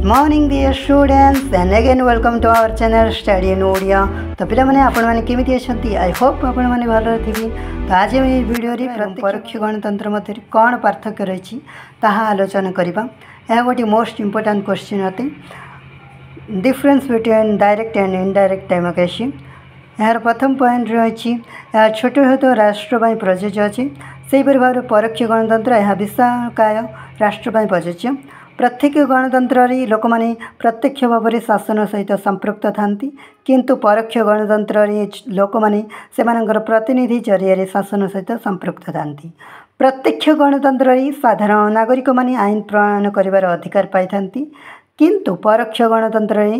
Morning, dear students, and again welcome to our channel Study in Odia. ତ ପିଲାମାନେ, ଆପଣମାନେ କେମିତି ଅଛନ୍ତି? I Hope ଆପଣମାନେ ଭଲରେ ଥିବେ। ତ ଆଜି ଆମେ ଏହି ଭିଡ଼ିଓରେ ପରୋକ୍ଷ ଗଣତନ୍ତ୍ର ମଧ୍ୟରେ କ'ଣ ପାର୍ଥକ୍ୟ ରହିଛି, ତାହା ଆଲୋଚନା କରିବା। ଏହା ଗୋଟିଏ ମୋଷ୍ଟ ଇମ୍ପୋର୍ଟାଣ୍ଟ କ୍ୱେଶ୍ଚିନ୍ ଅଟେ। Difference between direct and indirect democracy. ଏହାର ପ୍ରଥମ ପଏଣ୍ଟ ରହିଛି, ଏହା ଛୋଟ ହେଉଥିବା ରାଷ୍ଟ୍ର ପାଇଁ ପ୍ରଯୁଜ୍ୟ ଅଛି। ସେହିପରି ଭାବରେ ପରୋକ୍ଷ ଗଣତନ୍ତ୍ର, ଏହା ବିଶାଳକାୟ ରାଷ୍ଟ୍ର ପାଇଁ ପ୍ରଯୁଜ୍ୟ। ପ୍ରତ୍ୟକ୍ଷ ଗଣତନ୍ତ୍ରରେ ଲୋକମାନେ ପ୍ରତ୍ୟକ୍ଷ ଭାବରେ ଶାସନ ସହିତ ସମ୍ପୃକ୍ତ ଥାନ୍ତି, କିନ୍ତୁ ପରୋକ୍ଷ ଗଣତନ୍ତ୍ରରେ ଲୋକମାନେ ସେମାନଙ୍କର ପ୍ରତିନିଧି ଜରିଆରେ ଶାସନ ସହିତ ସମ୍ପୃକ୍ତ ଥାନ୍ତି। ପ୍ରତ୍ୟକ୍ଷ ଗଣତନ୍ତ୍ରରେ ସାଧାରଣ ନାଗରିକମାନେ ଆଇନ ପ୍ରଣୟନ କରିବାର ଅଧିକାର ପାଇଥାନ୍ତି, କିନ୍ତୁ ପରୋକ୍ଷ ଗଣତନ୍ତ୍ରରେ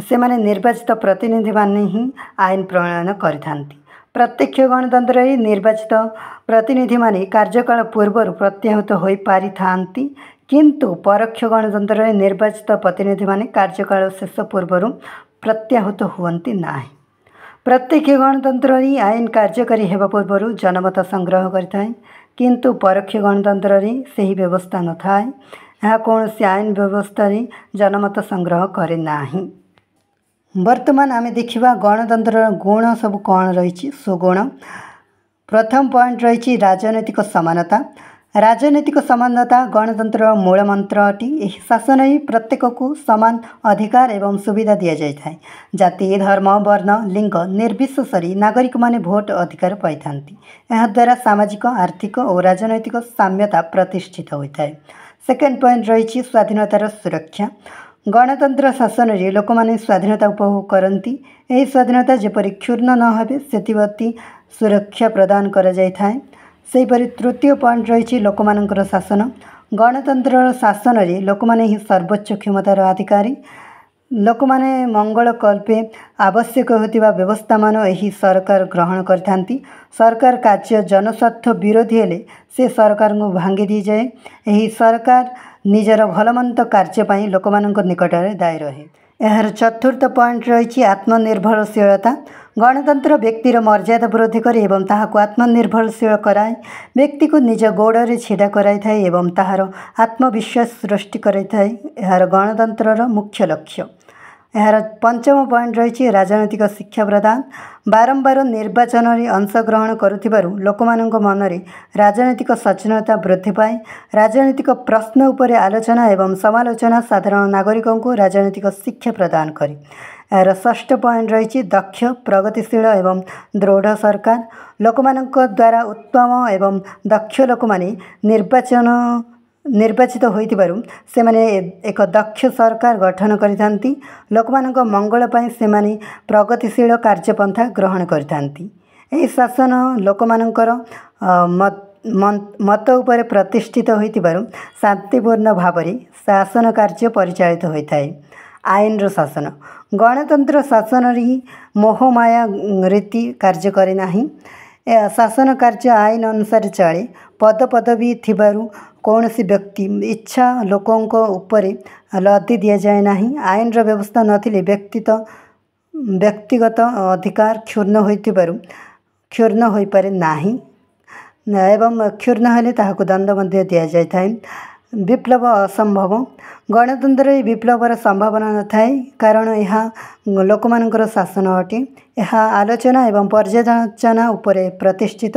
ସେମାନେ ନିର୍ବାଚିତ ପ୍ରତିନିଧିମାନେ ହିଁ ଆଇନ ପ୍ରଣୟନ କରିଥାନ୍ତି। ପ୍ରତ୍ୟକ୍ଷ ଗଣତନ୍ତ୍ରରେ ନିର୍ବାଚିତ ପ୍ରତିନିଧିମାନେ କାର୍ଯ୍ୟକାଳ ପୂର୍ବରୁ ପ୍ରତ୍ୟାହୃତ ହୋଇପାରିଥାନ୍ତି, କିନ୍ତୁ ପରୋକ୍ଷ ଗଣତନ୍ତ୍ରରେ ନିର୍ବାଚିତ ପ୍ରତିନିଧିମାନେ କାର୍ଯ୍ୟକାଳ ଶେଷ ପୂର୍ବରୁ ପ୍ରତ୍ୟାହୃତ ହୁଅନ୍ତି ନାହିଁ। ପ୍ରତ୍ୟକ୍ଷ ଗଣତନ୍ତ୍ରରେ ଆଇନ କାର୍ଯ୍ୟକାରୀ ହେବା ପୂର୍ବରୁ ଜନମତ ସଂଗ୍ରହ କରିଥାଏ, କିନ୍ତୁ ପରୋକ୍ଷ ଗଣତନ୍ତ୍ରରେ ସେହି ବ୍ୟବସ୍ଥା ନଥାଏ। ଏହା କୌଣସି ଆଇନ ବ୍ୟବସ୍ଥାରେ ଜନମତ ସଂଗ୍ରହ କରେ ନାହିଁ। ବର୍ତ୍ତମାନ ଆମେ ଦେଖିବା ଗଣତନ୍ତ୍ରର ଗୁଣ ସବୁ କ'ଣ ରହିଛି, ସୁଗୁଣ। ପ୍ରଥମ ପଏଣ୍ଟ ରହିଛି ରାଜନୈତିକ ସମାନତା। ରାଜନୈତିକ ସମାନତା ଗଣତନ୍ତ୍ରର ମୂଳ ମନ୍ତ୍ର ଅଟେ। ଏହି ଶାସନ ହିଁ ପ୍ରତ୍ୟେକକୁ ସମାନ ଅଧିକାର ଏବଂ ସୁବିଧା ଦିଆଯାଇଥାଏ। ଜାତି, ଧର୍ମ, ବର୍ଣ୍ଣ, ଲିଙ୍ଗ ନିର୍ବିଶେଷରେ ନାଗରିକମାନେ ଭୋଟ ଅଧିକାର ପାଇଥାନ୍ତି। ଏହାଦ୍ୱାରା ସାମାଜିକ, ଆର୍ଥିକ ଓ ରାଜନୈତିକ ସାମ୍ୟତା ପ୍ରତିଷ୍ଠିତ ହୋଇଥାଏ। ସେକେଣ୍ଡ ପଏଣ୍ଟ ରହିଛି ସ୍ୱାଧୀନତାର ସୁରକ୍ଷା। ଗଣତନ୍ତ୍ର ଶାସନରେ ଲୋକମାନେ ସ୍ୱାଧୀନତା ଉପଭୋଗ କରନ୍ତି। ଏହି ସ୍ୱାଧୀନତା ଯେପରି କ୍ଷୁଣ୍ଣ ନ ହେବେ, ସେଥିପ୍ରତି ସୁରକ୍ଷା ପ୍ରଦାନ କରାଯାଇଥାଏ। ସେହିପରି ତୃତୀୟ ପଏଣ୍ଟ ରହିଛି ଲୋକମାନଙ୍କର ଶାସନ। ଗଣତନ୍ତ୍ରର ଶାସନରେ ଲୋକମାନେ ହିଁ ସର୍ବୋଚ୍ଚ କ୍ଷମତାର ଅଧିକାରୀ। ଲୋକମାନେ ମଙ୍ଗଳ କଳ୍ପେ ଆବଶ୍ୟକ ହେଉଥିବା ବ୍ୟବସ୍ଥାମାନ ଏହି ସରକାର ଗ୍ରହଣ କରିଥାନ୍ତି। ସରକାର କାର୍ଯ୍ୟ ଜନସ୍ୱାର୍ଥ ବିରୋଧୀ ହେଲେ ସେ ସରକାରଙ୍କୁ ଭାଙ୍ଗି ଦିଆଯାଏ। ଏହି ସରକାର ନିଜର ଭଲମନ୍ଦ କାର୍ଯ୍ୟ ପାଇଁ ଲୋକମାନଙ୍କ ନିକଟରେ ଦାୟୀ ରହେ। ଏହାର ଚତୁର୍ଥ ପଏଣ୍ଟ ରହିଛି ଆତ୍ମନିର୍ଭରଶୀଳତା। ଗଣତନ୍ତ୍ର ବ୍ୟକ୍ତିର ମର୍ଯ୍ୟାଦା ବୃଦ୍ଧି କରେ ଏବଂ ତାହାକୁ ଆତ୍ମନିର୍ଭରଶୀଳ କରାଏ। ବ୍ୟକ୍ତିକୁ ନିଜ ଗୋଡ଼ରେ ଛିଡ଼ା କରାଇଥାଏ ଏବଂ ତାହାର ଆତ୍ମବିଶ୍ୱାସ ସୃଷ୍ଟି କରାଇଥାଏ। ଏହାର ଗଣତନ୍ତ୍ରର ମୁଖ୍ୟ ଲକ୍ଷ୍ୟ। ଏହାର ପଞ୍ଚମ ପଏଣ୍ଟ ରହିଛି ରାଜନୈତିକ ଶିକ୍ଷା ପ୍ରଦାନ। ବାରମ୍ବାର ନିର୍ବାଚନରେ ଅଂଶଗ୍ରହଣ କରୁଥିବାରୁ ଲୋକମାନଙ୍କ ମନରେ ରାଜନୈତିକ ସଚେତନତା ବୃଦ୍ଧି ପାଏ। ରାଜନୈତିକ ପ୍ରଶ୍ନ ଉପରେ ଆଲୋଚନା ଏବଂ ସମାଲୋଚନା ସାଧାରଣ ନାଗରିକଙ୍କୁ ରାଜନୈତିକ ଶିକ୍ଷା ପ୍ରଦାନ କରେ। ଏହାର ଷଷ୍ଠ ପଏଣ୍ଟ ରହିଛି ଦକ୍ଷ, ପ୍ରଗତିଶୀଳ ଏବଂ ଦୃଢ଼ ସରକାର। ଲୋକମାନଙ୍କ ଦ୍ୱାରା ଉତ୍ତମ ଏବଂ ଦକ୍ଷ ଲୋକମାନେ ନିର୍ବାଚିତ ହୋଇଥିବାରୁ ସେମାନେ ଏକ ଦକ୍ଷ ସରକାର ଗଠନ କରିଥାନ୍ତି। ଲୋକମାନଙ୍କ ମଙ୍ଗଳ ପାଇଁ ସେମାନେ ପ୍ରଗତିଶୀଳ କାର୍ଯ୍ୟପନ୍ଥା ଗ୍ରହଣ କରିଥାନ୍ତି। ଏହି ଶାସନ ଲୋକମାନଙ୍କର ମତ ଉପରେ ପ୍ରତିଷ୍ଠିତ ହୋଇଥିବାରୁ ଶାନ୍ତିପୂର୍ଣ୍ଣ ଭାବରେ ଶାସନ କାର୍ଯ୍ୟ ପରିଚାଳିତ ହୋଇଥାଏ। ଆଇନର ଶାସନ। ଗଣତନ୍ତ୍ର ଶାସନରେ ହିଁ ମୋହମାୟା ରୀତି କାର୍ଯ୍ୟ କରେ ନାହିଁ। ଶାସନ କାର୍ଯ୍ୟ ଆଇନ ଅନୁସାରେ ଚଳେ। ପଦପଦବୀ ଥିବାରୁ କୌଣସି ବ୍ୟକ୍ତି ଇଚ୍ଛା ଲୋକଙ୍କ ଉପରେ ଲଦି ଦିଆଯାଏ ନାହିଁ। ଆଇନର ବ୍ୟବସ୍ଥା ନଥିଲେ ବ୍ୟକ୍ତିଗତ ଅଧିକାର କ୍ଷୁଣ୍ଣ ହୋଇଥିବାରୁ କ୍ଷୁଣ୍ଣ ହୋଇପାରେ ନାହିଁ ଏବଂ କ୍ଷୁଣ୍ଣ ହେଲେ ତାହାକୁ ଦଣ୍ଡ ମଧ୍ୟ ଦିଆଯାଇଥାଏ। ବିପ୍ଳବ ଅସମ୍ଭବ। ଗଣତନ୍ତ୍ରରେ ବିପ୍ଳବର ସମ୍ଭାବନା ନଥାଏ, କାରଣ ଏହା ଲୋକମାନଙ୍କର ଶାସନ ଅଟେ। ଏହା ଆଲୋଚନା ଏବଂ ପର୍ଯ୍ୟାଲୋଚନା ଉପରେ ପ୍ରତିଷ୍ଠିତ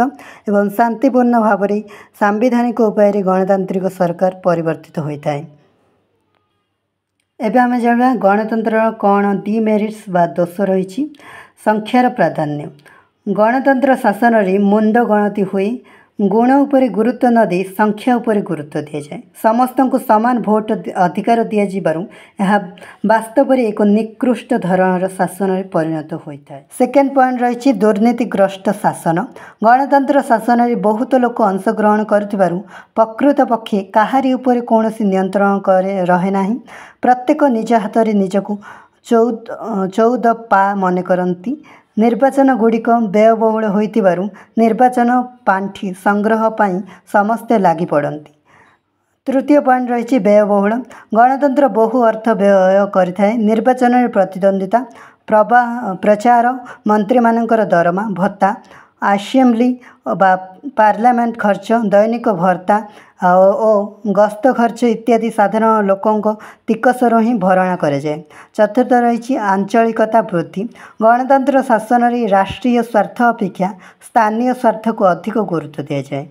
ଏବଂ ଶାନ୍ତିପୂର୍ଣ୍ଣ ଭାବରେ ସାମ୍ବିଧାନିକ ଉପାୟରେ ଗଣତାନ୍ତ୍ରିକ ସରକାର ପରିବର୍ତ୍ତିତ ହୋଇଥାଏ। ଏବେ ଆମେ ଜାଣିବା ଗଣତନ୍ତ୍ରର କ'ଣ ଡିମେରିଟ୍ସ ବା ଦୋଷ ରହିଛି। ସଂଖ୍ୟାର ପ୍ରାଧାନ୍ୟ। ଗଣତନ୍ତ୍ର ଶାସନରେ ମୁଣ୍ଡ ଗଣତି ହୁଏ। ଗୁଣ ଉପରେ ଗୁରୁତ୍ୱ ନ ଦେଇ ସଂଖ୍ୟା ଉପରେ ଗୁରୁତ୍ୱ ଦିଆଯାଏ। ସମସ୍ତଙ୍କୁ ସମାନ ଭୋଟ ଅଧିକାର ଦିଆଯିବାରୁ ଏହା ବାସ୍ତବରେ ଏକ ନିକୃଷ୍ଟ ଧରଣର ଶାସନରେ ପରିଣତ ହୋଇଥାଏ। ସେକେଣ୍ଡ ପଏଣ୍ଟ ରହିଛି ଦୁର୍ନୀତିଗ୍ରସ୍ତ ଶାସନ। ଗଣତନ୍ତ୍ର ଶାସନରେ ବହୁତ ଲୋକ ଅଂଶଗ୍ରହଣ କରୁଥିବାରୁ ପ୍ରକୃତ ପକ୍ଷେ କାହାରି ଉପରେ କୌଣସି ନିୟନ୍ତ୍ରଣ କରେ ରହେ ନାହିଁ। ପ୍ରତ୍ୟେକ ନିଜ ହାତରେ ନିଜକୁ 14 ପା ମନେ କରନ୍ତି। ନିର୍ବାଚନ ଗୁଡ଼ିକ ବ୍ୟୟବହୁଳ ହୋଇଥିବାରୁ ନିର୍ବାଚନ ପାଣ୍ଠି ସଂଗ୍ରହ ପାଇଁ ସମସ୍ତେ ଲାଗି ପଡ଼ନ୍ତି। ତୃତୀୟ ପଏଣ୍ଟ ରହିଛି ବ୍ୟୟବହୁଳ। ଗଣତନ୍ତ୍ର ବହୁ ଅର୍ଥ ବ୍ୟୟ କରିଥାଏ। ନିର୍ବାଚନରେ ପ୍ରତିଦ୍ୱନ୍ଦ୍ୱିତା, ପ୍ରଚାର, ମନ୍ତ୍ରୀମାନଙ୍କର ଦରମା, ଭତ୍ତା ଆସେମ୍ବଲି ବା ପାର୍ଲାମେଣ୍ଟ ଖର୍ଚ୍ଚ, ଦୈନିକ ଭତ୍ତା ଓ ଗସ୍ତ ଖର୍ଚ୍ଚ ଇତ୍ୟାଦି ସାଧାରଣ ଲୋକଙ୍କ ଟିକସରୁ ହିଁ ଭରଣା କରାଯାଏ। ଚତୁର୍ଥ ରହିଛି ଆଞ୍ଚଳିକତା ବୃଦ୍ଧି। ଗଣତନ୍ତ୍ର ଶାସନରେ ରାଷ୍ଟ୍ରୀୟ ସ୍ୱାର୍ଥ ଅପେକ୍ଷା ସ୍ଥାନୀୟ ସ୍ୱାର୍ଥକୁ ଅଧିକ ଗୁରୁତ୍ୱ ଦିଆଯାଏ।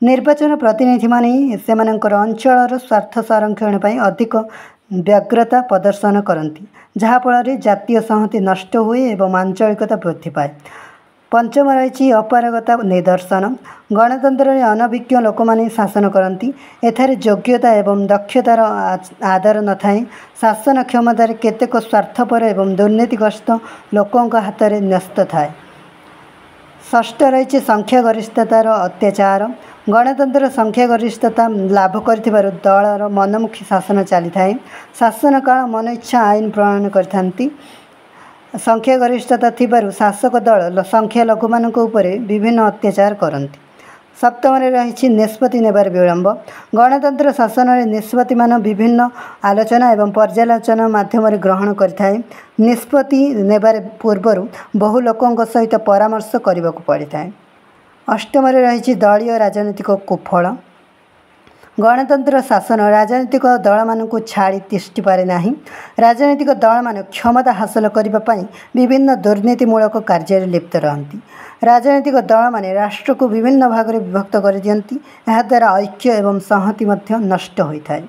ନିର୍ବାଚନ ପ୍ରତିନିଧିମାନେ ସେମାନଙ୍କର ଅଞ୍ଚଳର ସ୍ୱାର୍ଥ ସଂରକ୍ଷଣ ପାଇଁ ଅଧିକ ବ୍ୟଗ୍ରତା ପ୍ରଦର୍ଶନ କରନ୍ତି, ଯାହାଫଳରେ ଜାତୀୟ ସଂହତି ନଷ୍ଟ ହୁଏ ଏବଂ ଆଞ୍ଚଳିକତା ବୃଦ୍ଧି ପାଏ। ପଞ୍ଚମ ରହିଛି ଅପାରଗତା ନିଦର୍ଶନ। ଗଣତନ୍ତ୍ରରେ ଅନଭିଜ୍ଞ ଲୋକମାନେ ଶାସନ କରନ୍ତି। ଏଠାରେ ଯୋଗ୍ୟତା ଏବଂ ଦକ୍ଷତାର ଆଦର ନଥାଏ। ଶାସନ କ୍ଷମତାରେ କେତେକ ସ୍ୱାର୍ଥପର ଏବଂ ଦୁର୍ନୀତିଗ୍ରସ୍ତ ଲୋକଙ୍କ ହାତରେ ନ୍ୟସ୍ତ ଥାଏ। ଷଷ୍ଠ ରହିଛି ସଂଖ୍ୟାଗରିଷ୍ଠତାର ଅତ୍ୟାଚାର। ଗଣତନ୍ତ୍ର ସଂଖ୍ୟାଗରିଷ୍ଠତା ଲାଭ କରିଥିବାରୁ ଦଳର ମନମୁଖୀ ଶାସନ ଚାଲିଥାଏ। ଶାସନ କାଳ ମନଇଚ୍ଛା ଆଇନ ପ୍ରଣୟନ କରିଥାନ୍ତି। ସଂଖ୍ୟାଗରିଷ୍ଠତା ଥିବାରୁ ଶାସକ ଦଳ ସଂଖ୍ୟାଲଘୁମାନଙ୍କ ଉପରେ ବିଭିନ୍ନ ଅତ୍ୟାଚାର କରନ୍ତି। ସପ୍ତମରେ ରହିଛି ନିଷ୍ପତ୍ତି ନେବାରେ ବିଳମ୍ବ। ଗଣତନ୍ତ୍ର ଶାସନରେ ନିଷ୍ପତ୍ତିମାନ ବିଭିନ୍ନ ଆଲୋଚନା ଏବଂ ପର୍ଯ୍ୟାଲୋଚନା ମାଧ୍ୟମରେ ଗ୍ରହଣ କରିଥାଏ। ନିଷ୍ପତ୍ତି ନେବାରେ ପୂର୍ବରୁ ବହୁ ଲୋକଙ୍କ ସହିତ ପରାମର୍ଶ କରିବାକୁ ପଡ଼ିଥାଏ। ଅଷ୍ଟମରେ ରହିଛି ଦଳୀୟ ରାଜନୈତିକ କୁଫଳ। ଗଣତନ୍ତ୍ର ଶାସନ ରାଜନୈତିକ ଦଳମାନଙ୍କୁ ଛାଡ଼ି ତିଷ୍ଠିପାରେ ନାହିଁ। ରାଜନୈତିକ ଦଳମାନେ କ୍ଷମତା ହାସଲ କରିବା ପାଇଁ ବିଭିନ୍ନ ଦୁର୍ନୀତିମୂଳକ କାର୍ଯ୍ୟରେ ଲିପ୍ତ ରହନ୍ତି। ରାଜନୈତିକ ଦଳମାନେ ରାଷ୍ଟ୍ରକୁ ବିଭିନ୍ନ ଭାଗରେ ବିଭକ୍ତ କରିଦିଅନ୍ତି। ଏହାଦ୍ୱାରା ଐକ୍ୟ ଏବଂ ସଂହତି ମଧ୍ୟ ନଷ୍ଟ ହୋଇଥାଏ।